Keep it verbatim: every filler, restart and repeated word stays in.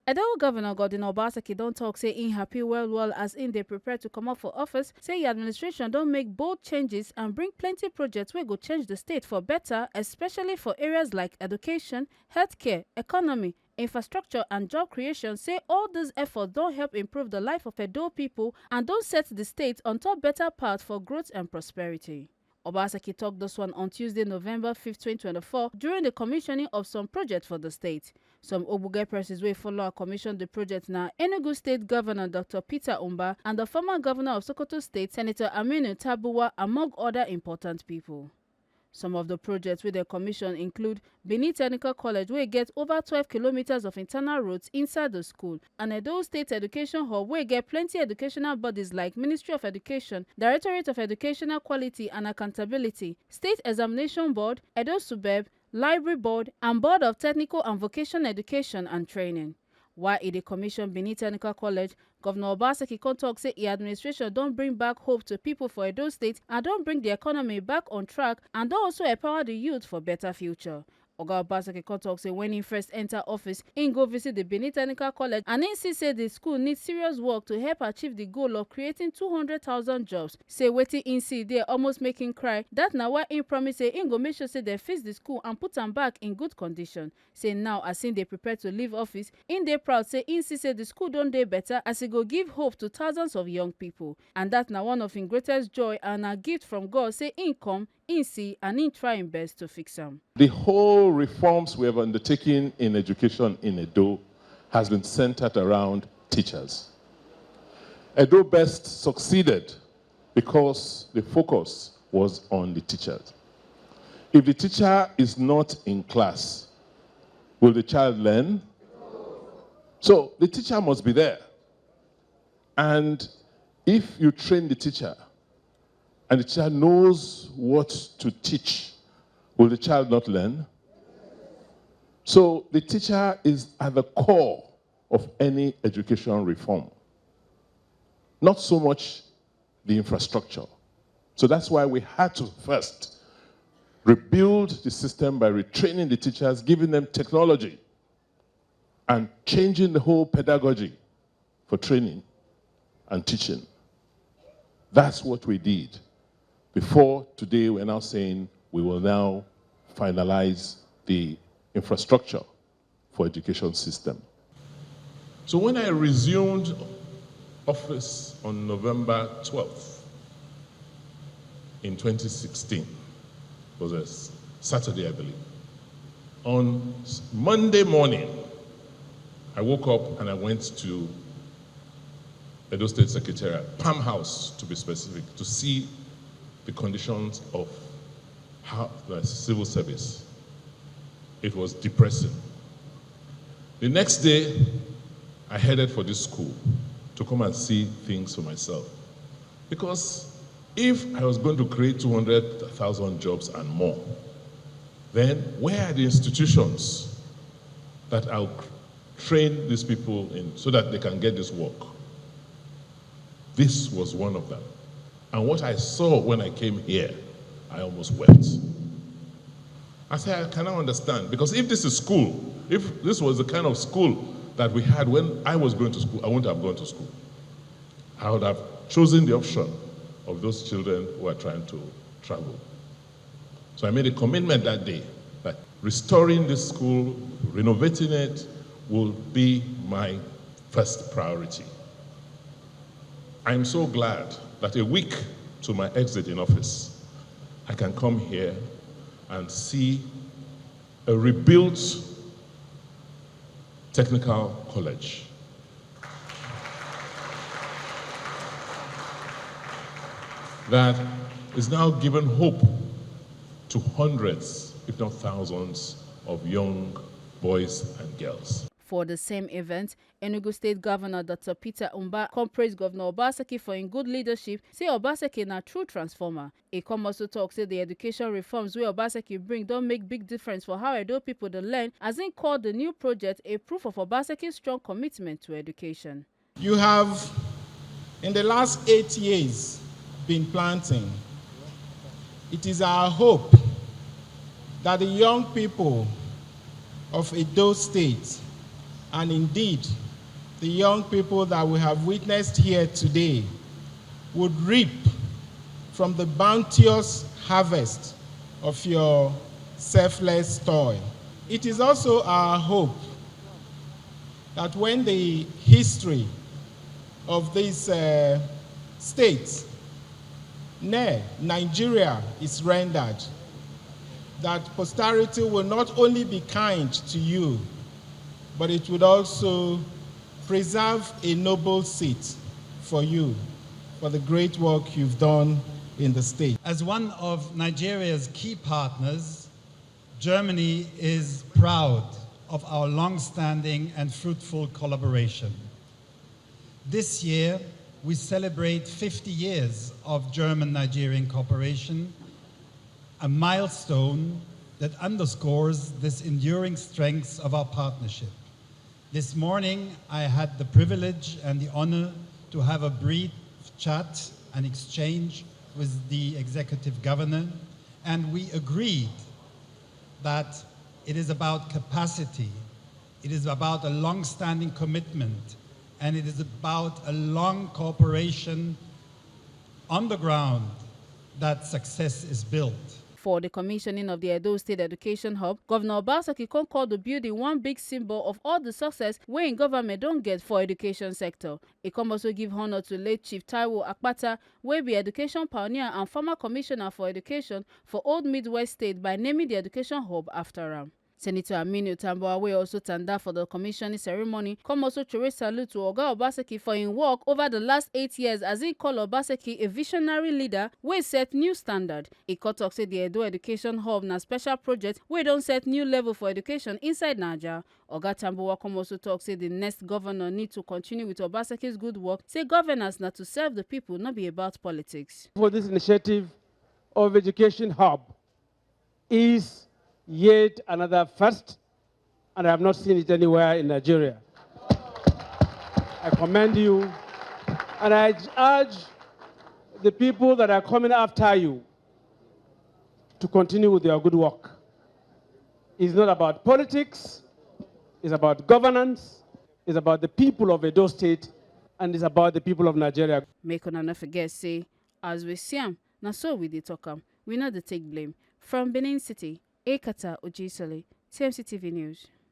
Edo Governor Godwin Obaseki don talk say im happy well well as im dey prepare to comot for office, say im administration don make bold changes and bring plenty projects wey go change the state for better, especially for areas like education, healthcare, economy, infrastructure and job creation, say all these efforts don help improve the life of Edo people and don set the state on top better path for growth and prosperity. Obaseki talk this one on Tuesday, November fifth, twenty twenty-four, during the commissioning of some projects for the state. Some ogbonge persons wey follow and commission the project na Enugu State Governor Doctor Peter Umba and the former governor of Sokoto State, Senator Aminu Tabuwa, among other important people. Some of the projects wey dem commission include Benin Technical College, wey get over twelve kilometers of internal roads inside the school, and Edo State Education Hub, wey get plenty educational bodies like Ministry of Education, Directorate of Educational Quality and Accountability, State Examination Board, Edo Subeb, Library Board, and Board of Technical and Vocational Education and Training. While e dey commission Benin Technical College, Governor Obaseki come talk say im administration don bring back hope to people for Edo State and don bring the economy back on track and don also empower the youth for better future. Oga Obaseki come talk say when im first enter office, im go visit the Benin Technical College and im see say the school need serious work to help achieve the goal of creating two hundred thousand jobs. Say wetin im see there almost make im cry. That na why im promise say im go make sure say dem fix the school and put am back in good condition. Say now, as im dey prepare to leave office, im dey proud say im see say the school don dey better as e go give hope to thousands of young people. And that na one of im greatest joy and na gift from God say im come, im see and im try im best to fix am. The whole reforms we have undertaken in education in Edo has been centered around teachers. Edo Best succeeded because the focus was on the teachers. If the teacher is not in class, will the child learn? So the teacher must be there. And if you train the teacher and the teacher knows what to teach, will the child not learn? So the teacher is at the core of any education reform. Not so much the infrastructure. So that's why we had to first rebuild the system by retraining the teachers, giving them technology, and changing the whole pedagogy for training and teaching. That's what we did. Before today, we're now saying we will now finalize the infrastructure for education system. So when I resumed office on November twelfth in twenty sixteen, it was a s-, Saturday, I believe. On s-, Monday morning, I woke up and I went to Edo State Secretariat, Palm House to be specific, to see the conditions of how the civil service. It was depressing. The next day, I headed for this school to come and see things for myself. Because if I was going to create two hundred thousand jobs and more, then where are the institutions that I'll train these people in so that they can get this work? This was one of them. And what I saw when I came here, I almost wept. I said, "I cannot understand, because if this is school, if this was the kind of school that we had when I was going to school, I wouldn't have gone to school. I would have chosen the option of those children who are trying to travel." So I made a commitment that day that restoring this school, renovating it, will be my first priority. I'm so glad that a week to my exit in office, I can come here and see a rebuilt technical college that is now giving hope to hundreds, if not thousands, of young boys and girls. For the same event, Enugu State Governor Doctor Peter Umba come praise Governor Obaseki for im good leadership, say Obaseki na true transformer. E come also talk say the education reforms wey Obaseki bring don make big difference for how Edo people dey learn, as im call the new project a proof of Obaseki's strong commitment to education. You have, in the last eight years, been planting. It is our hope that the young people of Edo State And indeed, the young people that we have witnessed here today would reap from the bounteous harvest of your selfless toil. It is also our hope that when the history of this uh, state, nay, Nigeria, is rendered, that posterity will not only be kind to you, but it would also preserve a noble seat for you, for the great work you've done in the state. As one of Nigeria's key partners, Germany is proud of our long-standing and fruitful collaboration. This year, we celebrate fifty years of German-Nigerian cooperation, a milestone that underscores this enduring strength of our partnership. This morning, I had the privilege and the honor to have a brief chat and exchange with the executive governor, and we agreed that it is about capacity, it is about a long-standing commitment, and it is about a long cooperation on the ground that success is built. For the commissioning of the Edo State Education Hub, Governor Obaseki come call the building one big symbol of all the success wey im government don get for education sector. E come also give honor to late Chief Taiwo Akpata, wey be education pioneer and former commissioner for education for Old Midwest State, by naming the education hub after am. Senator Aminu Tambuwa, wey also tanda for the commissioning ceremony, come also throway salute to Oga Obaseki for im work over the last eight years, as he call Obaseki a visionary leader wey set new standard. He come talk say the Edo Education Hub na special project wey don set new level for education inside Naija. Oga Tambuwa come also talk say the next governor need to continue with Obaseki's good work, say governance na to serve the people, no be about politics. For this initiative of Education Hub is yet another first, and I have not seen it anywhere in Nigeria. I commend you, and I urge the people that are coming after you to continue with your good work. It's not about politics, it's about governance, it's about the people of Edo State, and it's about the people of Nigeria. Make una no forget say, as we see am, na so we dey talk am. We no dey take blame. From Benin City, Ekata Ojisole, T M C T V News.